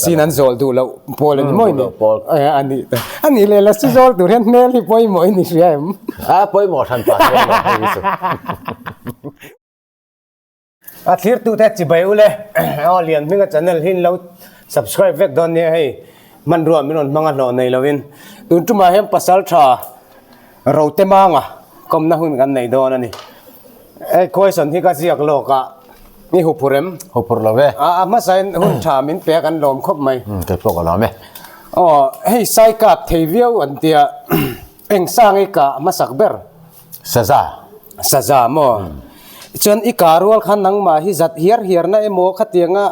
Sin an zawl duh loh pawl a ni mawi ni. A nih ta. A nih leh lasi zawl tur hian hmel hi pawimawh i ni hria em? A pawimawh hran pah chuan lo hei hi chu. A thlirtute chibai u le. Aw Lianhminga channel hi in lo subscribe vek dawn nia hei. Hmanrua min rawn hmang a hlawh nei lovin. Tun tumah hian pasal tha Rote Manga kawmna hun kan nei dawn a ni. Hei question hi ka ziak lawk a, i huphur em? Huphur lo ve. A hmasain hun tha min pe a kan lawm khawp mai. Kei pawh ka lawm e. Aw, hei sai kap thei viau an tia, eng sang i kah hmasak ber? Saza. Saza maw? Chuan i kah rual khan nangmah hi zat hiar hiarna emaw khatianga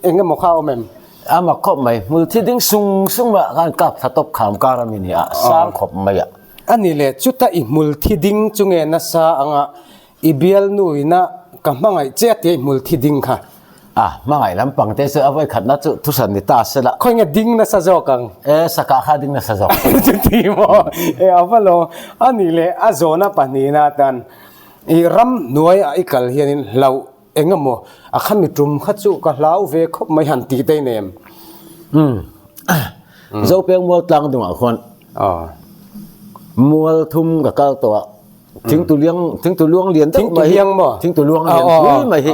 eng emaw kha a awm em? A mak khawp mai, hmul thi ding sung sung mah khan kap thla tawp kham kar a mi ni a, sang khawp mai a. A ni le, chuta i hmul thi ding chu nge nasa anga i bialnu ina ka hmangaih che a tia i hmul thi ding kha. A, hmangaih lampang te chu a vawi khatna chu thuhran ni ta se la. Khawi nge ding nasa zawk ang? E, sakah kha ding nasa zawk. Chuti maw? E, a va lo. A ni le, a zawna pahnihna atan i ram hnuaiah i kal hianin hlauh Eng emaw a kha mi tum kha chu ka hlau ve khawp mai han tih te nem. Umm. Zopeng mual tlang dungah khuan mual thum ka kal tawh a, thingtu liang thingtu luang lian deuh mai hi thingtu luang lian pui mai hi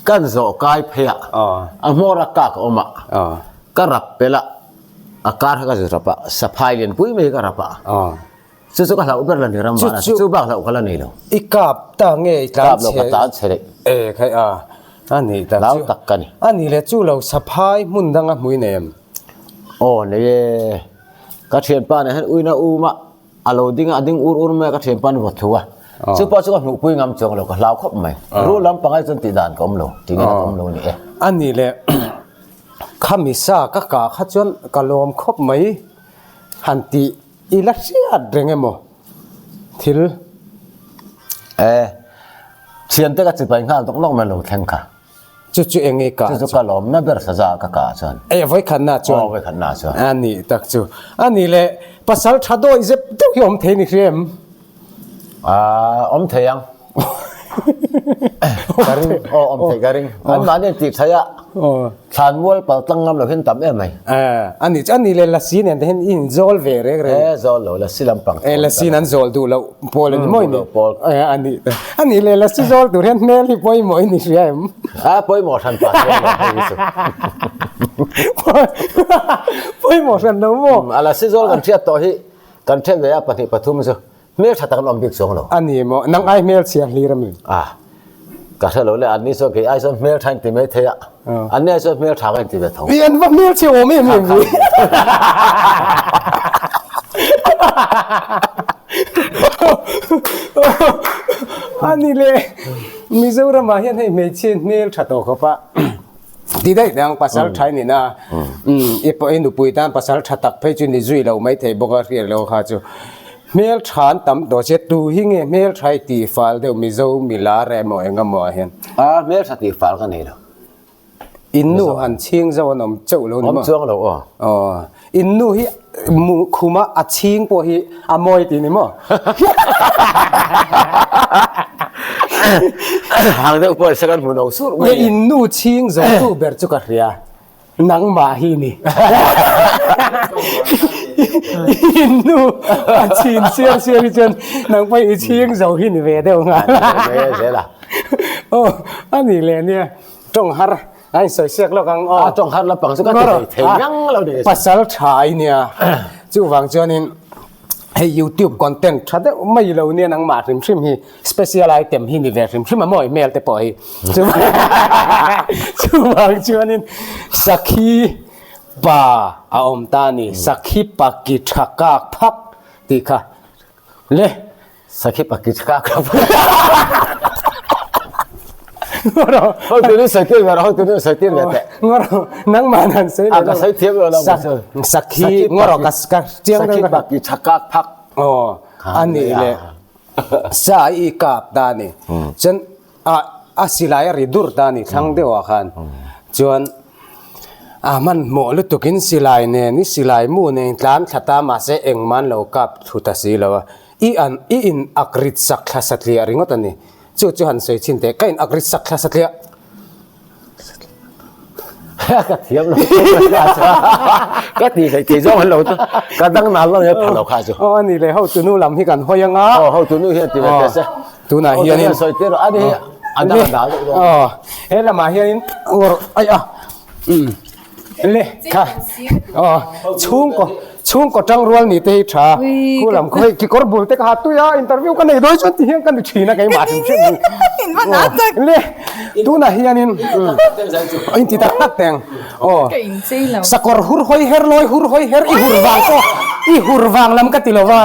kan zawh kai phei a, a hmawr a kak a awm a, ka rap pel a, a kar kha ka zu rap a, saphai lian pui mai hi ka rap a. Chu chu ka hlauh ber la ni ram vana chu chu bak hlauh ka la nei lo. I kap ta nge i tlan Kap lo ka tlan chhe rih. E khai a a ni tak chu. Hlau tak ka ni. A ni le chu lo saphai hmun danga hmui nei em? Aw nei e. Ka thianpa nen hian uina um a, a lo ding a, a ding ur ur mai a ka thianpa ni vawt thu a. Chu pawh chu ka hmuhpui ngam chuang lo ka hlau khawp mai. Rul lampang ai chuan tih dan ka awm lo, tih nge ka awm lo a ni e. A ni le khami sa ka kah kha chuan ka lawm khawp mai han tih. I la hriat reng emaw thil? E, thiante ka chipai nghal tawk lawk mai lo thleng kha. Chu chu eng nge kah chu? Chu chu ka lawmna ber saza ka kah chuan. E, vawikhatna chuan. Aw, vawikhatna chuan. A nih tak chu. A nih leh, pasal tha dawi zep deuh hi awm thei ni hria em? Aaa, awm thei ang. Ka ring, aw awm thei ka ring. An mahni an tih thei a, thlan mual pal tlang ngam lo hian tam em mai. A ni chu, a ni le lasi nen te hian i inzawl ve reng reng. E, zawl lo, lasi lampang thawn. E, lasi in an zawl duh loh pawl a ni mawi ni. Pawl. E, a ni. A ni le lasi zawl tur hian hmel hi pawimawh i ni hria em? A, pawimawh hran pah chuan lo hei hi chu. Pawimawh hran lo maw? A lasi zawl kan hriat tawh hi, kan then ve a pahnih pathum chu. Hmel tha tak an awm bik chuang lo. A ni maw? Nang ai hmel chhia hlir a mi? A, ka hre lo le, an ni chuan kei ai chuan hmel tha in ti mai thei a, an ni ai chuan hmel tha ka in ti ve tho. I an va hmel chhia awm em em ve. A ni le, Mizoram ah hian hei hmeichhia hmel tha tawh khawp a. Ti daih dang pasal tha i ni na, i pawh i nupui tan pasal tha tak phei chu ni zui lo mai thei bawk a hriat lo kha chu. Hmel tha an tam tawh sia tu hi nge hmel tha i tih fal deuh Mizo milar emaw eng emaw ah hian. A hmel tha tih fal ka nei lo. In nu han chhing zo an awm chauh lo ni maw? Awm chuang lo aw. Aw. In nu hi khuma a chhing pawh hi a mawi tih ni maw? Hang deuh pawh second hmu no sur mai. In nu chhing zo tu ber chu ka hria. Nangmah hi ni. In nu a chhin siar siar hi chuan nang pawh i chhing zo hi ni ve deuh nghal. Zel a. Aw a ni leh nia tawng har A insawi siak lawk ang aw. A tawng har lampang chu ka ti thei thei ngang lo ni. Pasal tha i nia. Chuvang chuanin hei youtube content tha deuh mai lo nia nangmah hrim hrim hi special item hi ni ve hrim hrim a maw i hmel te pawh hi. Chuvang chuanin sakhi pa a awm ta a ni. Sakhi pa ki tha kak phak tih kha le. Sakhi pa ki tha kak phak. Hoi tunu sawi tir ve rawh, hoi tunu sawi tir ve teh. Ngawr nangmah nan sawi leh. A ka sawi thiam lo lo. Sakhi ngawr ka ka chiang deuh. Sakhi pa ki tha kak phak. Aw ani le sa i kap ta ni. Chuan a a silai a ri dur ta ni thlang deuh ah khan. Chuan a hmanhmawh lutukin silai nen i silai mu nen tlan thla ta mahse engmah an lo kap thu ta si lo a. I an i in ak rit sak thla satliah ringawt a ni. Chu chu han sawi chhin teh, ka in ak rit sak thla satliah. Ka thiam lo ka ti thei thei zawng an lo chu ka dang nal lo nge pha lo kha chu. Aw ani le hotu nu lam hi kan hawi anga. Aw hotu nu hian ti ve teh se. Tunah hianin sawi tir rawh ani hi a dang a dal deuh dawn. Aw he lamah hianin ngawr ai a umm le kha aw chhungkaw chhungkaw tangrual ni te hi tha khu lam khawi kekawr bul te ka ha tui a interview ka nei dawn chuan ti hian ka ni thin a keimah hrim hrim le tunah hianin in ti tak tak teng aw sakawr hur hawi her lawi hur hawi her i hur vang pawh i hur vang lam ka ti lo va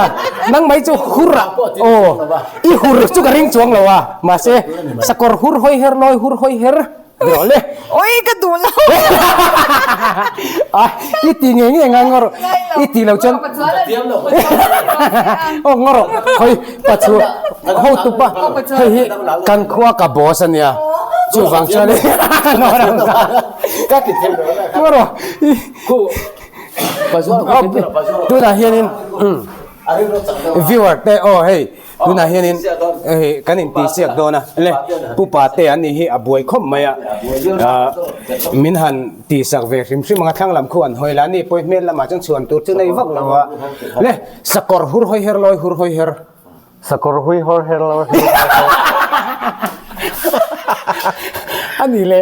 nang mai chu hur ah aw i hur chu ka ring chuang lo a mahse sakawr hur hawi her lawi hur hawi her Rawh le. Oi ka duh lo. A i ti nge nge nga ngawr i ti lo chuan. Aw ngawr hoi pachu ho tupa hei hi kan khua ka boss ania chuvang chuan ka ti thei lo ngawr khu tunah hianin viewer te aw hei Tunah hianin hei kan intihsiak dawn a, le Pu Pate an nih hi a buai khawp mai a, min han tihsak ve hrim hrim ang a, thlang lam khu an hawi la, ani pawh hi hmel lamah chuan chhuan tur chu nei vak lo a, le sakawr hur hawi her lawi hur hawi her. Sakawr hui hawr her lawi hur hawi her. Ani le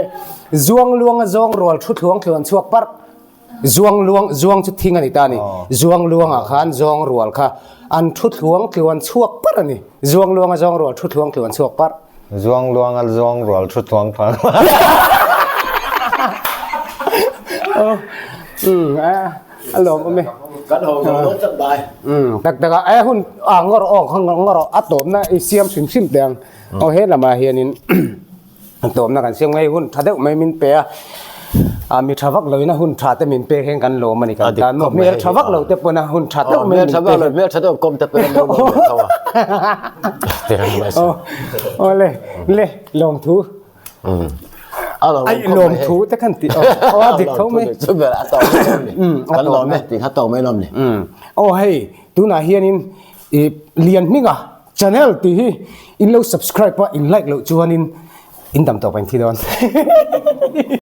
zuang luanga zawng rual thu thluang thluan chhuak parh. Zuang luang, zuang chu thing a ni ta a ni. Zuang luangah khan zawng rual kha an thu thluang tluan chhuak parh a ni. Zuang luanga zawng rual thu thluang tluan chhuak parh. Zuang luanga zawng rual thu thluang tluan Umm a lawm awm e. Kan ho zawng dawn tak bai. Umm tak tak a e hun a ngawr aw kha ngawr aw a tawpna i siam hrim hrim teh ang. Aw he lamah hianin Tawmna kan siam ngei hun tha deuh mai min pe a, a mi tha vak loin a hun tha te min pek hian kan lawm a ni kan tan maw, hmel tha vak lo te pawn a hun tha deuh mai min pe. Hmel tha deuh kawm te pawn a lawm tho a. Aw le le lawmthu. Ai lawmthu te khan tih aw a dik tho mai. Chu ber a tawng mai lawm ni. Kan lawm e tih kha tawng mai lawm ni. Aw hei tunah hianin i lian hminga Channel tih hi in lo subscribe a in like loh chuanin in dam tawp a in thi dawn.